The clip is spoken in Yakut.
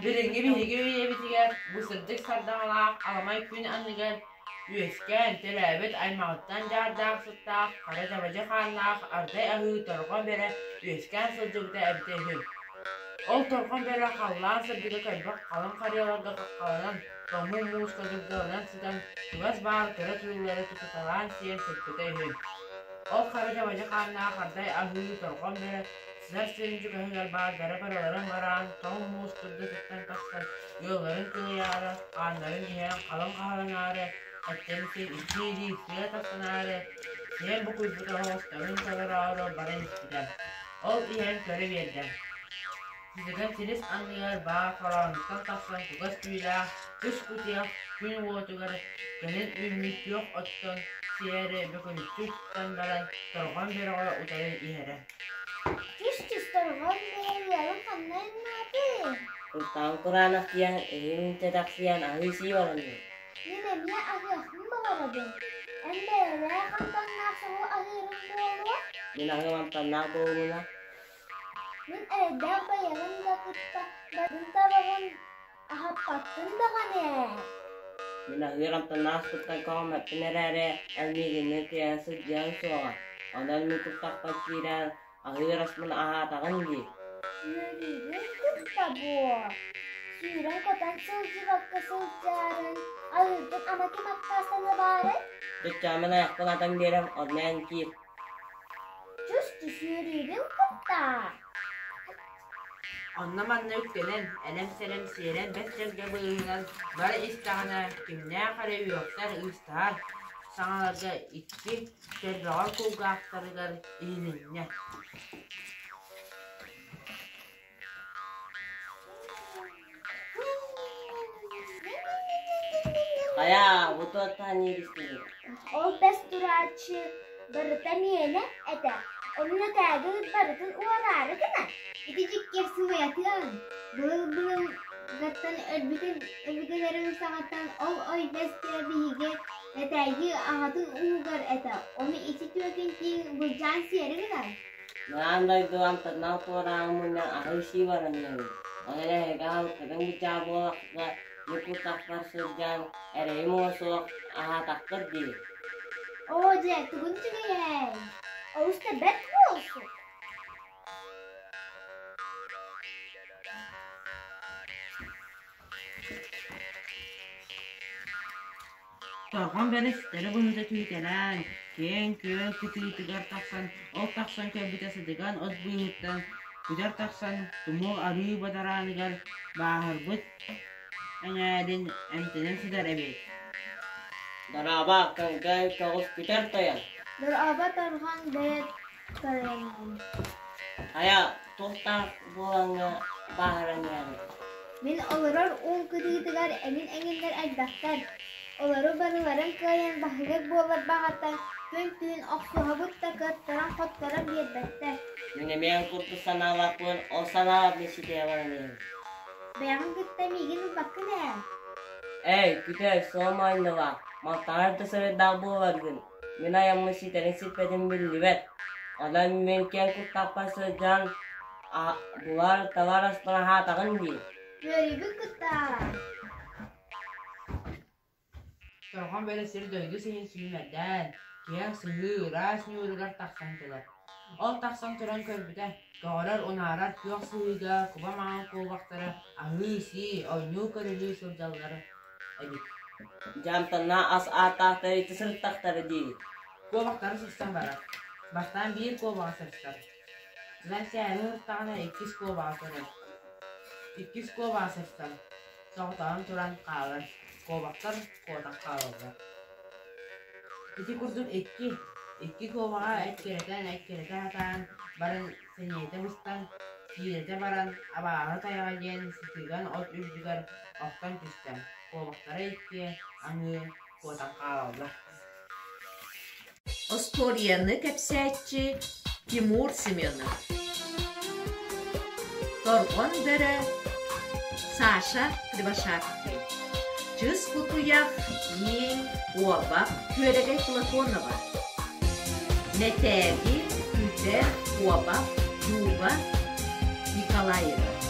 Билиҥҥи биһиги үйэбитигэр бу сырдык сардаҥалаах аламай күн анныгар үөскээн, төрөөбүт аймаҕыттан дьаардаах сыттаах, хара дьабадьы хааннаах ардай аһыы торҕо бэрэ үөскээн сылдьыбыта эбитэ үһү. Ол торҕо бэрэ халлаан сырдыга көрбөх халыҥ харыаларга хаххаланан, тоҥуу мууска дыргыланан сытан, чугас баар кыра кыыллары тутуталаан сиэн сыппыта үһү. Ол хара дьабадьы хааннаах ардай аһыы торҕон бэрэ сытар сирин чугаһыгар баар бэрэ барыларын бараан, тоҥ муус кырдытыттан тахсан, ыалларын кылыйаары, хааннарын иһэн халыҥ хаһаланаары, эттэн сиэн икки илии сыа тахсанаары, сиэн букуйбут оһоҕосторун толороору баран испитэ. Ол иһэн көрө биэрдэ. Сытыган силис анныгар баар хороонуттан тахсан кугас түүлээх, кыс кутуйах күн уотугар кэлин үүммүт күөх оттон сиэри бөкүнүччү туттан баран торҕон бөрөҕө утары иһэрэ. Түс-түс торҕон бөрө ыалым ханна айаннаатый? Куртаҕым кураанахтыйан, эһиим тэтэхсийэн аһыы-сии баранным. Мин эмиэ аһыахпын баҕарабын. Эн бэйэлээх амтаннаах соҕу аһыырыҥ буолуо? Мин аһыам амтаннаах буолумуна. Мин эрэйдээх бэйэҕин да кытта барын табаҕын аһаппаппын даҕаны ээ. Мин аһыыр амтаннаах аспыттан көҕүмэппин эрээри, эн миигинниин кыайан сылдьыаҥ суоҕа. Онон мин куртахпар киирэн, аһыыр аспын аһаатаҕын дии. Үөрүүбүн кытта буо. Сүүрэн-көтөн сылдьыбакка сылдьаарын, аһыырбын ама ким аккаастаныа баарай? Чыччааммын айахпын атан биэрэн, онно эн киир. Чус-чус үөрүүбүн кытта. Онно-манна үктэнэн, элэм-сэлэм сиэрэн бэс сэргэ быыһынан бара истэҕинэ, кимнээх эрэ үөхсэр, ыыстаһар саҥаларга икки чөрбөҕөр кулгаахтарыгар иһилиннэ. Хайа, бу туохтаан ииристигит? Ол бэс турааччы барыта миэнэ этэ, онно тээги барытын уораары гынар. Ити дьиккэр сымыйатыан, былыр-былыргаттан өлбүтүн өбүгэлэрин саҕаттан ол ой бэс тыа биһиги Нэтээйи аҕатын уугар этэ, ону ити түөкүн тииҥ былдьаан сиэри гынар. Аан дойду амтаннаах туорааҕы мунньан аһыы-сии баранныбыт. Онон эһиги аһылыккытын бычаа буолахха, мин куртахпар сылдьан, эрэйим уо суох аһаатаххыт дии. Оо дьэ, тугун үчүгэйэй! Олус да бэрт буолсук. Торҕон бэрис ситэри быһыыта түһүтэлээн, киэҥ күөл кытыытыгар тахсан, ол тахсан кэлбитэ сытыган от быыһыттан күдэр тахсан тумул арыы бадарааныгар бааһырбыт эҥээрин эмтэнэн сытар эбит. Дорообо, көҥдөй көҕүс күтэр тойон. Дорообо торҕон бэйэ тойонум. Хайа, туохтаах буолаҥҥа бааһыран иһэҕин? Мин олорор уум кытыытыгар эҥин эҥиннэр элбэхтэр. Олору барыларын кыайан баһылык буолар баҕаттан күн-түүн охсуһабыт да кыаттаран-хотторон биэрбэттэр. Мин эмиэ курдук санаалаахпын, ол санаабын ситиһэ баран иһэбин. Бэйэҕин кытта миигин ылбаккын ээ. Эй, күтэр, суол моонньулаах, малтаҕар да сырайдаах буоларгын, мин айаммын ситэрин сиппэтин биллибэт. Онон мин киэҥ куттаппар сылдьан, булар талар аспын аһаатаҕын дии. Үөрүүбүн кытта. Торҕон бөрө сир-дойду сиһин сүүмэрдээн, киэҥ сыһыы ыраас ньууругар тахсан кэлэр. Ол тахсан туран көрбүтэ, көҕөрөр, унаарар күөх сыһыыга куба маҥан куобахтара аһыы-сии, оонньуу-көрүлүү сылдьаллар эбит. Дьаамтанна ас ааттаахтар ити сырыттахтара дии. Куобахтары сырсан барар. Бастаан биир куобаҕы сырсар. Сынан сээри сыртаҕына иккис куобаҕы көрөр. Иккис куобаҕы сырсан, соҕотоҕун туран хаалар. Куобахтар куотан хаалаллар. Ити курдук икки, икки куобаҕа эккирэтэн-эккирэтэ сатаан баран сэниэтэ быстан, сиирэтэ баран абааһы тайаҕа диэн сытыган от үрдүгэр охтон түстэ, куобахтара икки аҥыы куотан хаалаллар. Остуоруйаны кэпсээччи Тимур Семенов. Торҕон бөрө Саша Кривошапкин. Чыс кутуйах, ииҥ, Куобах Күөрэгэй Платонова. Мэтээги, Күтэр, Куобах, Люба Николаева.